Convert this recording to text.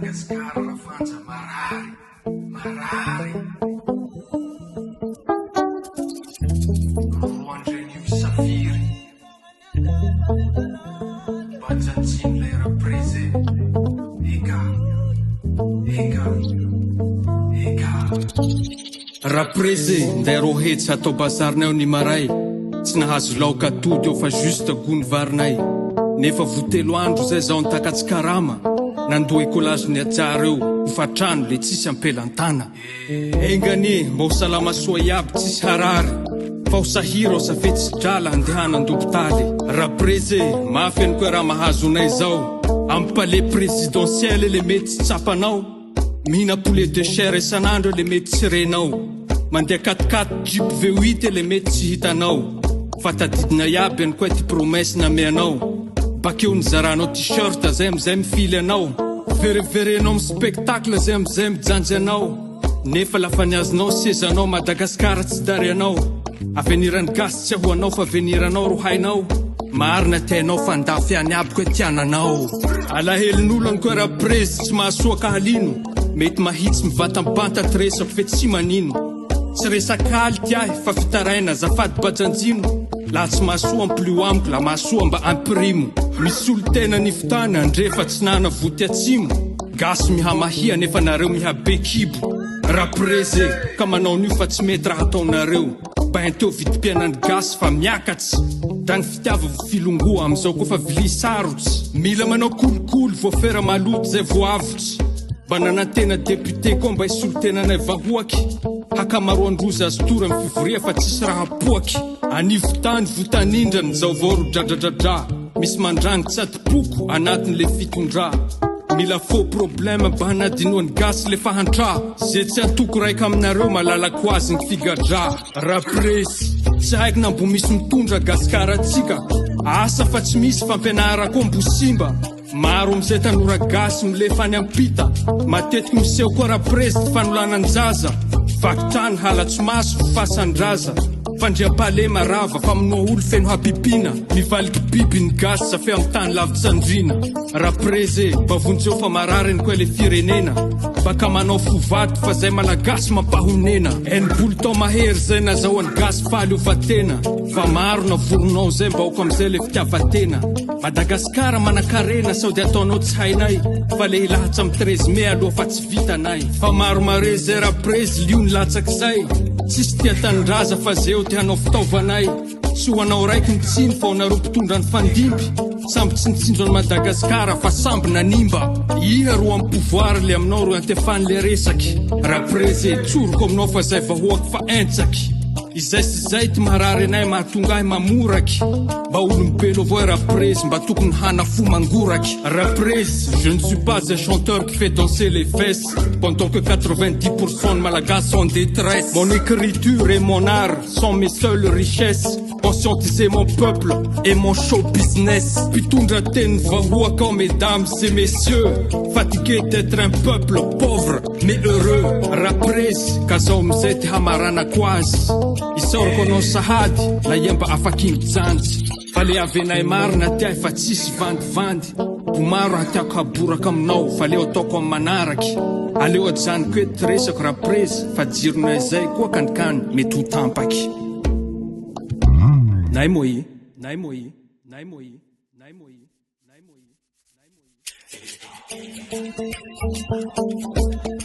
Madagasikara Rafanja marary, marary. Roandrenio safiry. Bajanjiny lay raprezy e. Eka, eka, eka. Raprezy e, nday roa hetsy hatao bazarinay ao ny maray. Tsy nahazo laoka atody eo fa juste gony varinay. Nefa vo telo andro zay zaho nitakatsy karama, nandoa écolage ny Haja reo, hofatrano le tsisy ampelantana. Enga anie mba ho salama soa iaby tsisy harary fa ho sahira ao safe tsy drala andehana andopitaly. Raprezy e, mafy any koa raha mahazo anay zao am palais présidentiel le mety tsy tsapanao, mihina poulet de chair isan'andro le mety tsy renao, mandeha quat-quat jeep V8 le mety tsy hitanao, fa tadidina iaby any koa ty promesse nameanao, bakeo nizaranao t-shirt zay amizay mifily anao. Veriverenao am spectacle zay amizay mijanjy anao Nefa lafa niazonao sezanao Madagascar tsy darianao Avenir-ny gasy tsy ahoanao fa avenir-nao ro hainao Marina ty hainao fa andafy any aby koe tiananao Alahelon'olo any koe ra prezy tsy mahasoa ka halino Mety mahitsy mivantampanta ty resako fe tsy manino Tsy resaka aly ty ahy fa fitaraina azafady bajanjino Laha tsy mahasoa amplio amiko la mahasoa mba ampirimo Misolo tena ny fitany andrefa atsinana voty atsimo Gasy mihamahia nefa nareo mihabe kibo Raprezy e ka manao an'io fa tsy mety raha ataonareo Mba enteo vidim-piainan'ny gasy fa miakatsy Da ny fitiava vo filongoa amizao koa fa vilia sarotsy Mila manao kolikoly voafera maloto zay voavotsy Mba nanantena député koa mba hisolo tena anay vahoaky Hakamaroan-drozy azo tory am fivoria fa tsisy raha poaky Anivo tany votanindrany zao vao ro dradradradra Misy mandrangitsy sady poko anatin le fitondra Mila faux problème mba hanadinoany gasy le fahantra Ze tsy antoko raika aminareo malalako ho azy ny figadra Rapresy Tsy haiko na mbo misy mitondra gasikara atsika Asa fa tsy misy fampianara koa mbo simba Maro amizay tanora gasy milefa any ampita Matetiky miseho koa raprezy ty fanolanan-jaza Vaky trano halatso maso fasan-draza Fandriampahalema rava famonoa olo feno habibiana Mivaliky biby ny gasy safe am tany lavits'andriana Raprezy e mba vonjeo fa marary ny koa le firenena Baka manao fo vato fa zay malagasy mampahonena 60 tao mahery zay nazahoan'ny gasy fahaleovatena Fa maro na voronao zay mba aoka amizay le fitiavatena Madagascar manakarena sao de ataonao tsy hainay Fa lehilahy tsy am 13 mai aloha fa tsy vitanay Fa maro mare zay raprezy lio ny latsak'izay Tsisy tia tanindraza fa zeo te hanao fitaovanay Tsy ho anao raiky ny tsiny fa ho anareo mpitondra ny fandimby Samby tsy nitsinjo an'i Madagascar fa samby nanimba Iha ro am pouvoir le aminao ro iantefany le resaky Raprezy e tsoriko aminao fa zay vahoaky fa entsaky Izay sy izay ty maharary anay mahatonga ahy mamoraky Mba olombelo avao i Raprezy mba tokony hana fo mangoraky Raprezy je ne suis pas un chanteur qui fait danser les fesses Pendant que 90% ny malagasy en détresse Mon écriture et mon art sont mes seules richesses Conscientiser mon peuple et mon show business Mpitondra teny vahoaka ao mesdames et messieurs Fatigué d'être un peuple pauvre mais heureux Raprezy ka zao amizay ty hamaranako azy Isaorako anao sahady na ia mba afaky mijanjy Fa le avenay marina ty ahy fa tsisy vandivandy Ho maro raha tiako haboraka aminao fa leo ataoko am manaraky Aleo ajanoko eto ty resako Raprezy fa jironay zay koa kanikany mety ho tampaky Nay moa i, nay moa i, nay moa i, nay moa i, nay moa i.